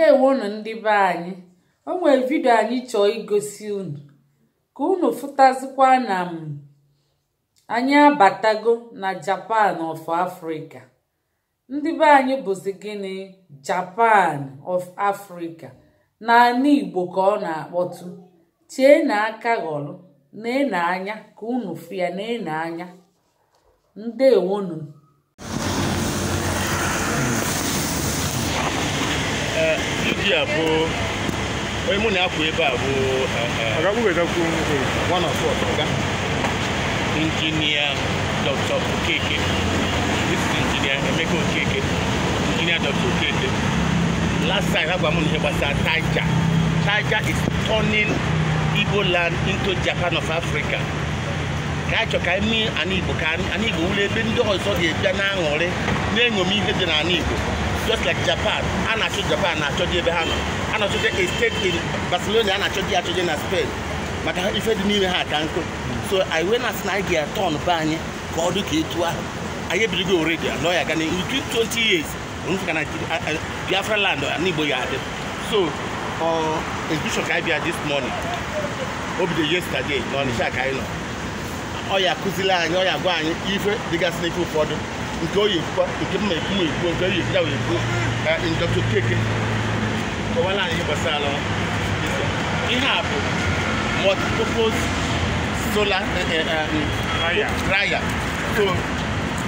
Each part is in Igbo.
Ndewonu ndị be anyị. O nwere video anyị chọọ igosi unu ka unu fụtazikwa na m anyị abatago na Japan of Africa. Ndị be anyị bụzi gịnị? Japan of Africa. N'ala Igbo ka ọ na-akpọtụ. Chee na aka ghọrọ, nee na anya ka unu fụ ya, nee na anya. Ndewonu. Ndị a bụ onye mụ na-akwụ ebe a bụ one of us, oga Engineer Dr. Okeke. This is Engineer Emeka Okeke, Engineer Dr. Okeke. Last time agwa m ihe gbasara Tiger. Tiger is turning Igbo land into Japan of Africa. Ka anyị chọ ka anyị mee ana Igbo ka ana Igbo wụrụ ebe ndị ọzọ ga-ebịa na-aṅụrị na-eṅomi ihe dị n'ala Igbo. Just like Japan, a na-achọ Japan na-achọje ebe ha nọ. A na-achọje a state in Barcelona, a na-achọje achọje na Spain. Maka ife dị n'ime ha ka nkụ. So anyị wee na-asị na anyị ga-atọn be anyị ka ọ dị ka etu ahụ. Anyị ebidogo already, anọ ya gana within 20 years, ka na Biafra land na Igbo ya adị. So, exhibition ka anyị bịa this morning. O bido yesterday na Ọnịsha ka anyị nọ. Ọ ya akụzili anyị, ọ ya gwa anyị ife dịgasị n'ife ụfọdụ. Nke oyi ekwukwa, nke mma ekwu m ekwu, nke oyi ekwu ya ekwu. Dr. Okeke kọwara anyị ihe gbasara ihe a bụ multipurpose solar dryer. So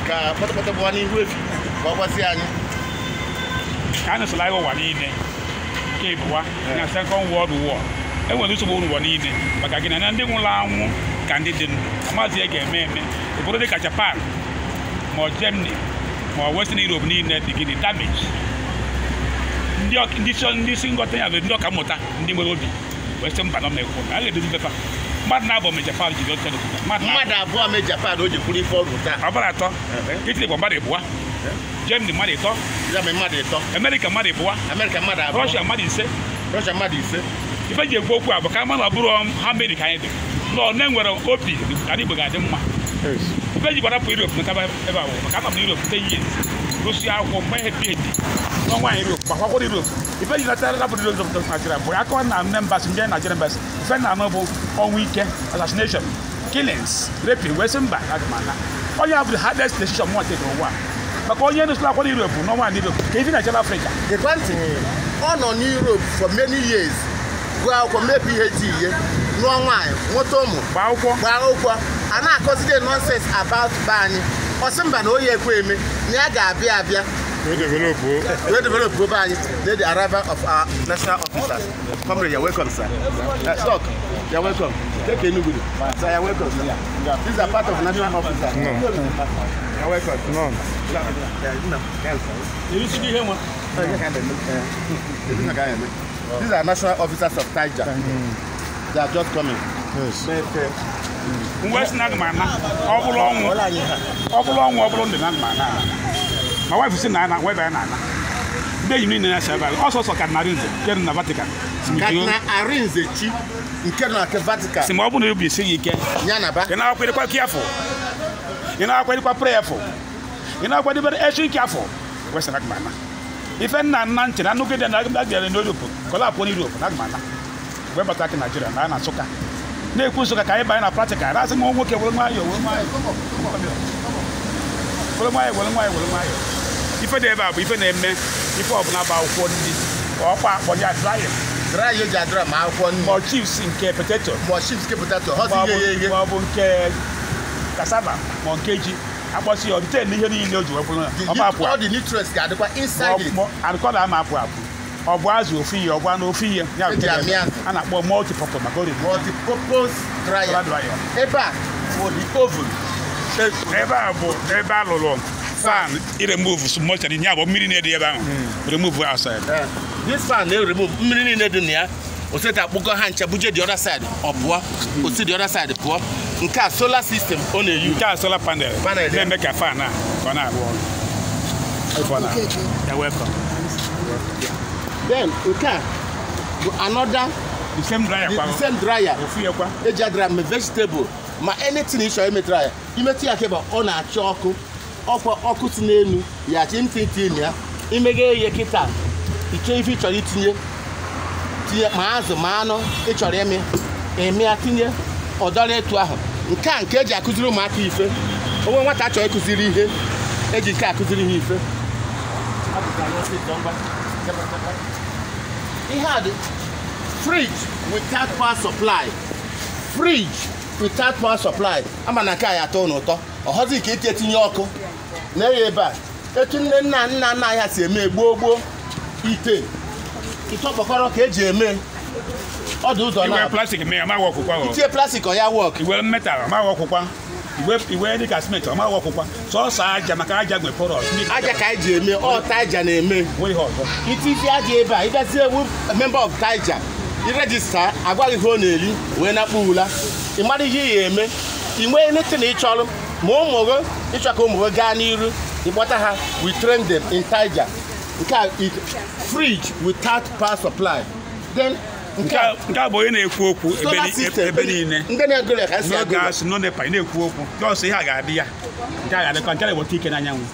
ka kpọtọkpọtọ gbawa n'ihu efi ka ọ gwazie anyị. Ka a nụsịrị agha ụwa niile nke ịbụwa na Second World War, e nwere nsogbu n'ụwa niile maka gị na ndị nwụrụ anwụ ka ndị dị ndụ amaghịzi ihe ga-eme eme. Obodo dị ka Japan ma Germany ma Western Europe niile dị gịnị damage. Ndị isi nghọta ya bụ ndị ọka mmụta ndị nwere obi wee sị mba na ekwu na a ga-edozi befa. Mmadụ na-abụ me Japan jiri oche mmadụ abụọ me Japan o ji kwuru ife ọrụ taa. Ọ bụrụ atọ, Italy bụ mmadụ ịbụọ, Germany mmadụ ịtọ, Germany mmadụ ịtọ, America mmadụ ịbụọ, America mmadụ abụọ, Russia mmadụ ise, Russia mmadụ ise. Ife ji ekwu okwu a bụ ka ama na ọ bụrụ ha meri ka anyị dị nọ na-enwere obi ala Igbo ga-adị mma. Ife ji gbara Europe nata ebe a maka anọ m na Europe 10 years rụsi akwụkwọ mgbe ihe PhD n'ọnwa anyị Europe gbakwakwa Europe. Ife ji nata rapụ Europe Nigeria bụ akọ na nne mbasị ndị Nigerian embassy. Ife na anọ bụ ọnwụ ike, assassination, killings, raping, wee sị mba aga m ana. Onye a bụ the hardest decision mụ take n'ụwa maka onye nụsịrị akwụkwọ Europe n'ọnwa na Europe ka ife na-echere Afrịka. Gekwa ntị, ọ nọ n'Europe for many years, gụọ akwụkwọ mee PhD ihe, nụọ nwaanyị, nweta ụmụ, gbaa akwụkwọ, a na-akọzide nonsense about be anyị. Ọ sị mba na oyi ekwe eme na ya ga-abịa abịa wee develop be anyị. The arrival of our national officers. Comrade, you're welcome, sir. Doc, you're welcome. Take Enugu. Sir, you're welcome, sir. These are part of national officers. No. You're welcome. No. These are national officers of Tiger. They are just coming. Yes. Mgbe si na aga m ana, ọ bụrụ ọnwụ, ọ bụrụ ọnwụ, ọ bụrụ ndụ na aga m ana. Ma wife si na ana, wee banye na ana. Ndị enyi m niile na-asị ebe a, ọsọsọ Cardinal Arinze nke nọ na Vatican. Cardinal Arinze chi nke nọ na Vatican. Si ma ọ bụrụ na obi esighị ike, ị na-akwadịkwa careful, ị na-akwadịkwa prayerful, ị na-akwadịbere extra careful, wee sị na aga m ana. Ife nna nna ntị na nnukwu dị na aga n'Europe, kọlapụ n'Europe na aga m ana. Wee bata aka Naijiria na a na Nsụka. Na-ekwu Nsụka ka anyị banye na practical, na-asị nwa nwoke were nwayọọ were nwayọọ were nwayọọ were nwayọọ were nwayọọ. Ife dị ebe a bụ ife na-eme ife ọbụla bụ akwụkwọ nri ọkwa akpọ ya dryer. Dryer eji adra ma akwụkwọ nri. Ma chips nke potato. Ma chips nke potato, ha si ihe ihe. Ma ọ bụ nke cassava ma nke ji. Akpọsị ya ọ dịte n'ihe niile o ji wee bụrụ ya. Ọ bụ apụ. All the nutrients ga-adịkwa inside it. Adịkọ na ama apụ apụ. Ọ bụ azụ ofu ihe, ọ bụ anụ ofu ihe. A na-akpọ multipurpose maka oriri. Multipurpose dryer. Ebe a bụ the oven. Ebe a bụ ebe a lụrụ fan i-remove moisture ya bụ mmiri na-edi ebe ahụ. Remove outside. This fan na-remove mmiri niile dị na ya. Osete akpụkọ ha ncha buje the other side ọ pụọ. Osi the other side pụọ. Nke a solar system ọ na-eyu. Nke a solar panel na-eme ka fan a ka ọ na-arụ ọrụ. You're welcome. Then nke a bụ another the same dryer kwa. The same dryer. Ofu ya kwa. Eji adra ma vegetable ma anything ị chọrọ ime dryer. Imetụ ya keba ọ na-acha ọkụ. Ọkwa ọkụ si n'elu ya chi ntị ntị ya. Imeghe ya kịta. Iche ife ị chọrọ itinye tinye ma azụ ma anụ ị chọrọ ime eme ya tinye ọdọrọ etu ahụ. Nke a nke eji akụziri ụmụaka ife. Onwe nwata chọrọ ịkụziri ihe eji nke akụziri ha ife. Ihe a dị fridge without power supply. Fridge without power supply. Ama na nke a ya atọ n'ụtọ. Ọhọzi ka eti etinye ọkụ na-eghe ebe a. Etu nne nna nna nna ya si eme gboo gboo ite ite ọkpọkọrọ ka eji eme ọdụ ụzọ na iwe plastik mee ma wọkwụkwa itinye plastik ọ ya wọk. Iwe metal ma wọkwụkwa. Iwe dịka simenti ọ ma wọkwụkwa. Sọsọ aja maka aja nwe porous. Aja ka anyị ji eme ọ Taija na-eme. Itizi aja ebe a ịbịazie ewu member of Taija irejista agwaghị ihe ọ na-eri wee nakpu ula. Ị mara ihe ị ga-eme ị nwee anything ị chọrọ ma ụmụ gị ịchọ ka ụmụ gị gaa n'iru ịkpọta ha. We train them in Taija. Nke a fridge without power supply. Then nke a bụ onye na-ekwu okwu ebe niile. Ndị na-egoro ya ka si agụ. Gas no NEPA na-ekwu okwu. Jọs ihe a ga-adị ya. Nke a ga-adịkwa nke na-eweta ike n'anyanwụ.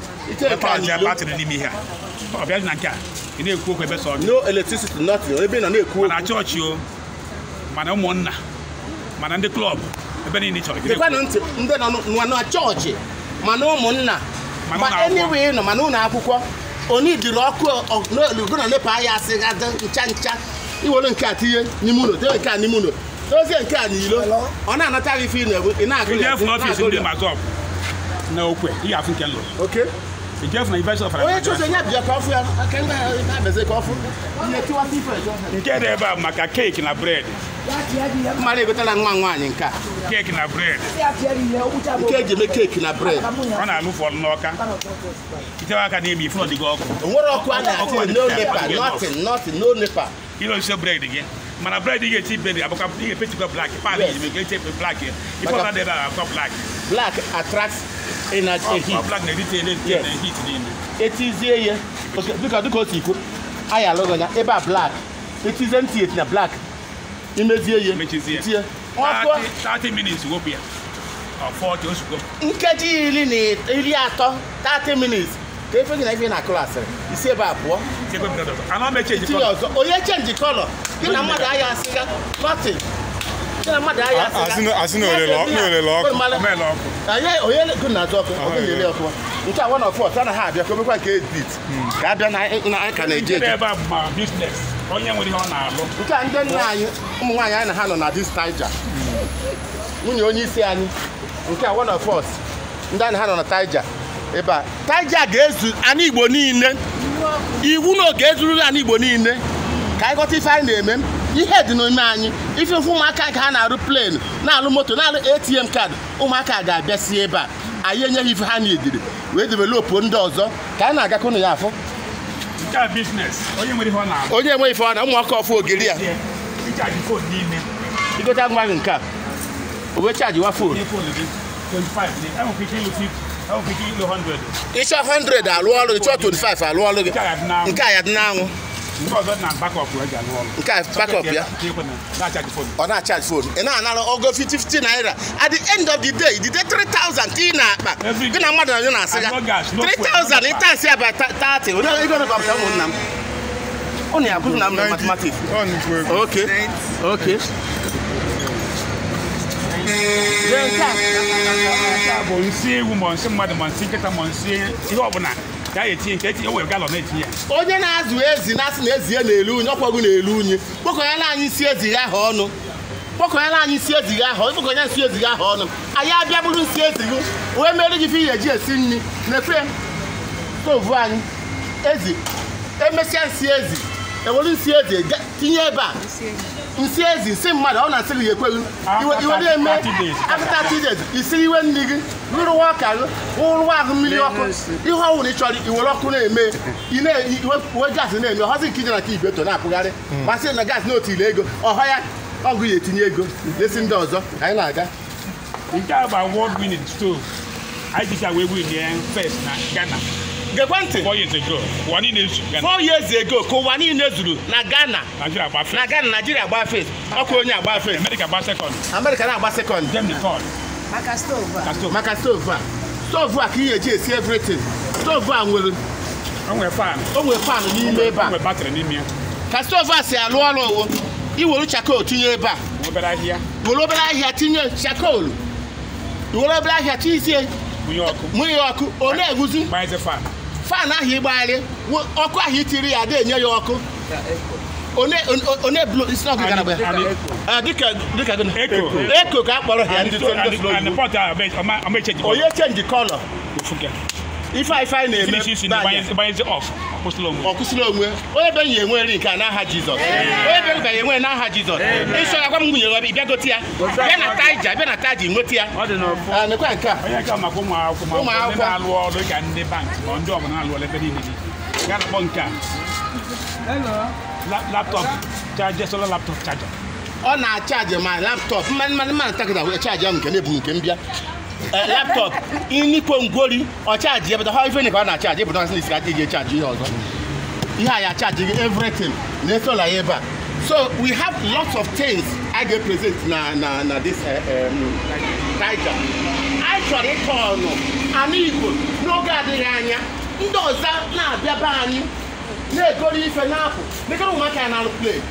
Batrị n'ime ihe a. Ọ bịazi na nke a ị na-ekwu okwu ebe sọ. No electricity nothing. Ebe nọ na-ekwu okwu. Mana chọọchị o, mana ụmụnna, mana ndị klọb ebe niile chọrọ gị. Gekwanụ ntị ndị nọ na chọọchị mana ụmụnna ma anyway nọ mana ụlọ akwụkwọ oni dịrị ọkụ n'olugo na NEPA ya asị ga ncha ncha. Iwere nke a tinye n'ime ụlọ, tinye nke a n'ime ụlọ, dozie nke a n'ilo, ọ na-anata gị ife ị na-egbu, ị na-agụ ya. Ijefu n'ọfịs ndị Mazọp na okwe, ị ga-afụ nke nlụ. Okay. Ijefu na University of Onye chọọchị onye bịa ka ọfụ ya, aka ndị na-abịazi ka ọfụ. Ihe tiwasị ife ẹjọ. Nke dị ebe a maka keeki na bred. Mmadụ egotala nwa nwaanyị nke a. Keeki na bred. Nke eji eme keeki na bred. Ọ na-alụ ụfọdụ n'ọka. Itewe aka n'ime ifu ọdịgo ọkụ. O nwere ọkụ a na-atị no NEPA, nothing, nothing, no NEPA. Ile osisi bred gị mana bred ị ga-eti bred abụkwa ị ga-epetikwa blak pan iji mee ka blak ife ọzọ dị ebe a abụkwa blak. Black attracts energy heat. Black na-erite heat niile. Etizie ya dịka dịka otu iko anyị alụghị ya ebe a black etizie ntị eti na black imezie ya mechizie 30 minutes wepụ ya ọ 40 ozugbo nkeji 30 30 minutes. Ka efe gị na ife na klaasị isi ebe a pụọ. Onye chenji kọlọ gị na mmadụ ahịa asịga nothing. Gị na mmadụ ahịa asịga asị na olele ọkụ. Onye gị na-azụ ọkụ ọkụ na-ele ọkụ. Nke a one of us anaghị abịa ka omekwa nke edit ka abịa na anyị ka na-eje eje. Ebe a bụ ma business onye nwere ihe ọ na-alụ. Nke a ndị nna anyị ụmụ nwaanyị anyị na ha nọ na this Taija. Nwunye onye isi anyị nke a one of us ndị anyị ha nọ na Taija. Ebe a Taija ga-ezu ana Igbo niile. Iwu na oge ezururu ana Igbo niile ka anyị ghọta ife anyị na-eme. Ihe dị n'ime anyị ife ofe ụmụaka ka ha na-arụ plen na-alụ moto na-alụ ATM kaadị ụmụaka ga-abịa si ebe a anyị enye ha ife ha na-ediri wee developuo ndị ọzọ ka anyị na-agakọ na ya afọ. Nke a business onye nwere ihe ọ na-alụ. Onye enwe ife ọ na ụmụaka ọfụ ogiri ya igote ngwa gị nke a o wee chaji wa fon. Ịchọ 100 alụ ọrụ gị, chọọ 25 alụ ọrụ gị. Nke a ya dị n'anwụ. Nke a backup ya. Ọ na-achaji fon. Ị na-anara ogo 50 naira. At the end of the day, the day 3,000 ka ị na-akpa. Gị na mmadụ na na-asị ya. 3,000 ị tasị ya by 30. Ego na-akpapụta ụmụnna m. Ọ na-akụzi na m na mathematics. Okay. Okay. Bụ nsị ewu ma nsị mmadụ ma nsị nkịta ma nsị ihe ọbụla ka a ga-etinye nke etinye o were galọn etinye ya. Onye na-azụ ezi na-asị na ezi ya na-elu unyi ọkwago na-elu unyi kpokọnyela anyị isi ezi ya ahụ ọnụ kpokọnyela anyị isi ezi ya ahụ kpokọnye nsị ezi ya ahụ ọnụ anyị abịa bụrụ nsị ezi gị wee mere gị ife ihe eji esi nri na-ekwe stovu anyị ezi emesịa nsị ezi ewere nsị ezi tinye ebe a nsị ezi nsị mmadụ ọ na-asị gị ya ekweghị iwere eme after 30 days isi iwe nri gị rụrụwa ọka gị rụwa ahụ mmiri ọkụ ihe ọwụrụ ị chọrọ iwere ọkụ na-eme iwe gaasị na-eme ọhazi nke ije na nke ibeto na-akwụgharị masị na gaasị na otile ego ọha ya ọgụ ya etinye ego lesi ndị ọzọ anyị na-aga. Nke a bụ award winning stove anyị jicha wee win ya first na Ghana. Gekwe ntị 4 years ago ụwa niile zuru Ghana. 4 years ago ka ụwa niile zuru na Ghana. Nigeria gba first. Na Ghana Nigeria gba first. Ọkụ onye agba first. America gba second. America na-agba second. Germany third. Maka stove a. Maka stove a. Stove a ka ị ga-eji esi everything. Stove a nwere O nwere fan. O nwere fan n'ime ebe a. O nwere batrị n'ime ya. Ka stove a si alụ ọrụ owo, iwere charcoal tinye ebe a. Obere ahịhịa. Were obere ahịhịa tinye charcoal. Were obere ahịhịa tinye mụnye ọkụ, ọ na-eguzi. Gbanyeze fan. Fan ahụ ịgbagharị, ọkụ ahụ itiri ya ada enye ya ọkụ. One blow isi ọkụ gara ya. Dịka gịnị? Eko ka a kpọrọ ya ndị onye change color. Ife anyị na-eme ọ kwụsịrị onwe. Onye be ya enwere nke a n'aha Jizọs. Onye be ga enwe n'aha Jizọs. Ịchọ ya gwa m nwunye ya bịa gote ya. Bịa na Taija, bịa na Taija nweta ya. Nekwa nke a. Onye ka maka ụmụ akwụkwọ ndị na-alụ ọrụ ka ndị bank ma ndị ọbụla na-alụ ọrụ ebe niile. Ya na-akpọ nke a. Laptop charger, solar laptop charger. Ọ na-achaji ma laptop mmanụ takịta wee chaji ya nke na-ebu nke m bịa. Laptop inikwo ngwori ọ chaji ya bụta ha ife ka ọ na-achaji bụ nọọsụ n'isi ka eji echaji ihe ọzọ. Ihe a ya chaji gị everything na solar ya ebe a. So we have lots of things I get present na this Taija. I chọrọ ịkọ ọnụ ana Igbo n'oge adịghị anya ndị ọzọ na-abịa be anyị na-egoro ife na-apụ nekere ụmụaka ya na-alụ plane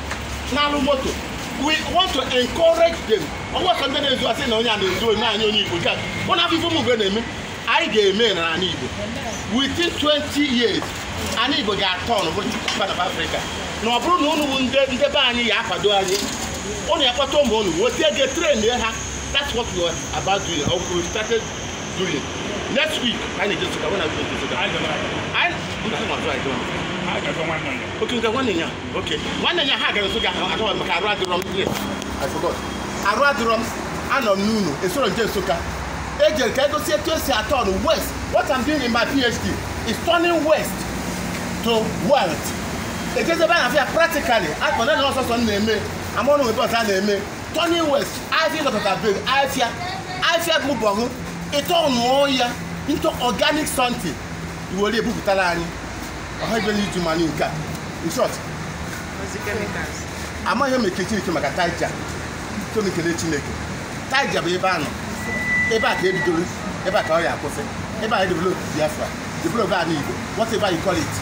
na-alụ moto. We want to encourage them. Ọnwa ọsọ ndị na-ezu asị na onye a na-ezu onye anyị onye Igbo nke a ụna afọ ife ụmụ Igbo na-eme anyị ga-eme na ala Igbo within 20 years ala Igbo ga-atọ ọnụ bụrụ Japan of Africa. Na ọ bụrụ na unu bụ ndị be anyị ya akwado anyị unu ya kpọta ụmụ unu weta ego train ha. That's what we are about doing or we started doing. Next week anyị na-eje Nsụka. When are we going to Nsụka? Okay, nke nwanne ya. Okay. Nwanne ya ha gara Nsụka ahụ maka arụ adịrọ m. Yes, I forgot. Arụ adịrọ m, anọ m n'unu, esoro nje Nsụka. Ejere ka egosi etu esi atọ west. What I'm doing in my PhD is turning west to wealth. Ejeze ebe a na-afịa practically, akpọ na ọsọsọ m na-eme, amọnụ ebe ọzọ a na-eme. Turning west, afịa dọkọta beg, afịa, afịa gbụbọgụ, ịtọ nụọ ya into organic something. Iwere ebupụtara anyị. Ọha ebe n'iju mmanụ nke a. In short, amaghị m eke Chineke maka Taija. So m ekele Chineke. Taija bụ ebe a nọ. Ebe a ka ebidoro, ebe a ka ọ ya akwụsị. Ebe a develop Biafra, develop ala Igbo, whatever you call it.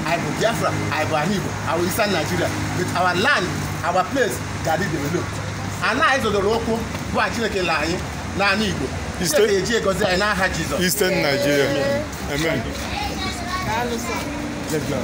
I bụ Biafra, I bụ ala Igbo, our Eastern Nigeria. But our land, our place ga-adị developed. Ana anyị zọdoro ụkwụ bụ a Chineke la anyị n'ala Igbo. Chineke eji egozi anyị n'aha Jizọs. Eastern Nigeria. Amen. Let's go.